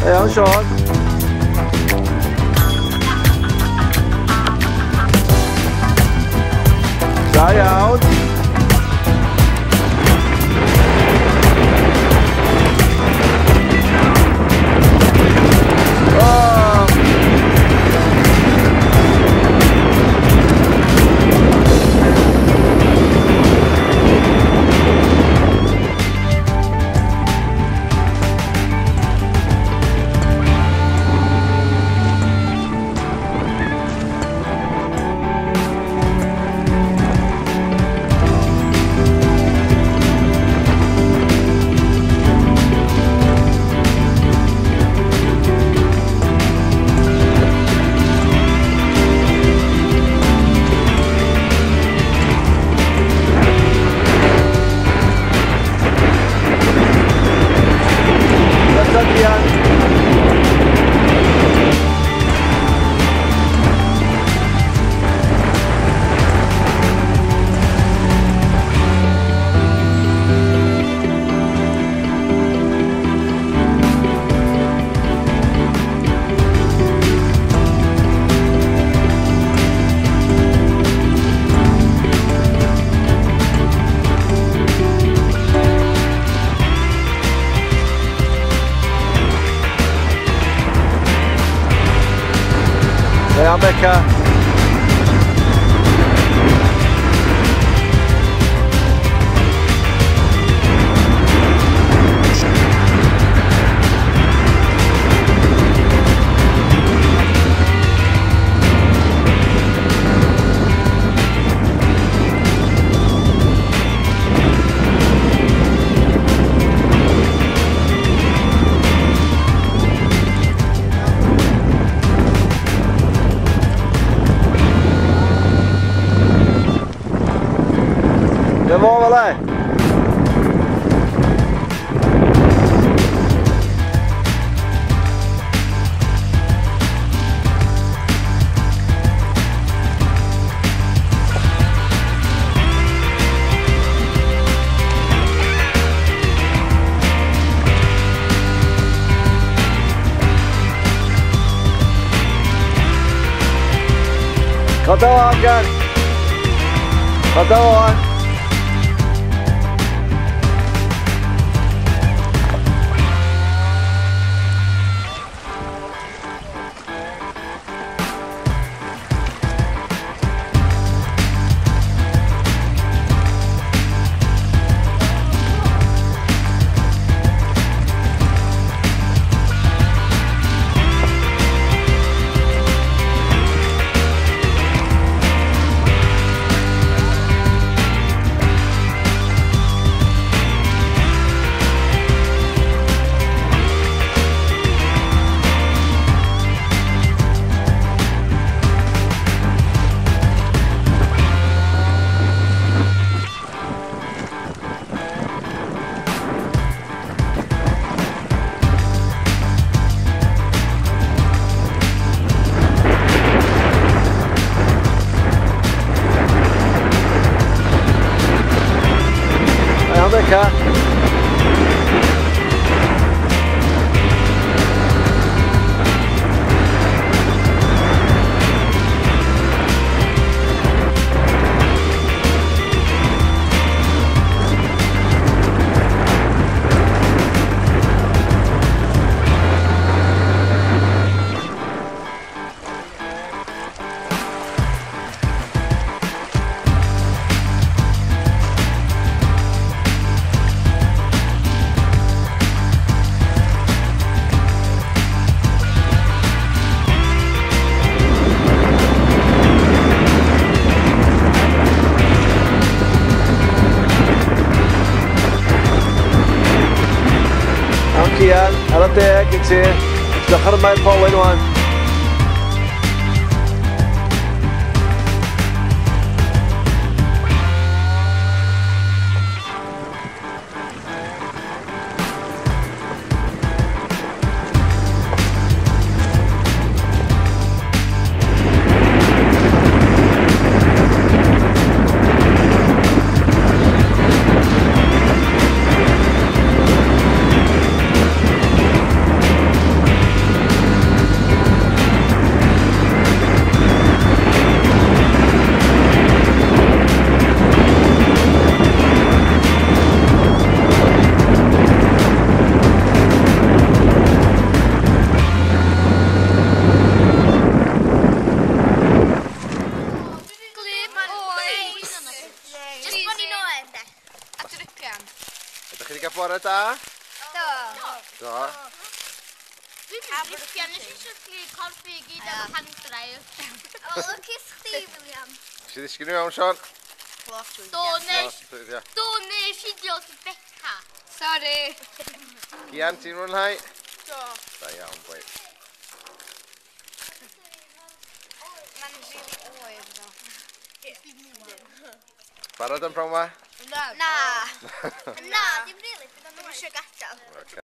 Iawn, Sean. Da iawn. Oh. Iawn, Beca. Det var väl det. Kata Hakan. Kata Hakan. Becca. Chwarae deg i ti. Diolch ar yma i'r polyn wan. Ydych chi wedi cael bore da? Do. Do. Dwi'n mynd nes i syllu corffi i gyd am handrau. O, lwcus chdi, William. Nes i ddisgyn i mewn, Sean? Do, nes i diolch i Beca. Sorry. Cian, ti'n mwynhau? Do. Da iawn, boi. Mae'n rili oer, ddo. Barod am prawn ma? Na. Na. Na, dim rili. Dwi'n eisiau gadael.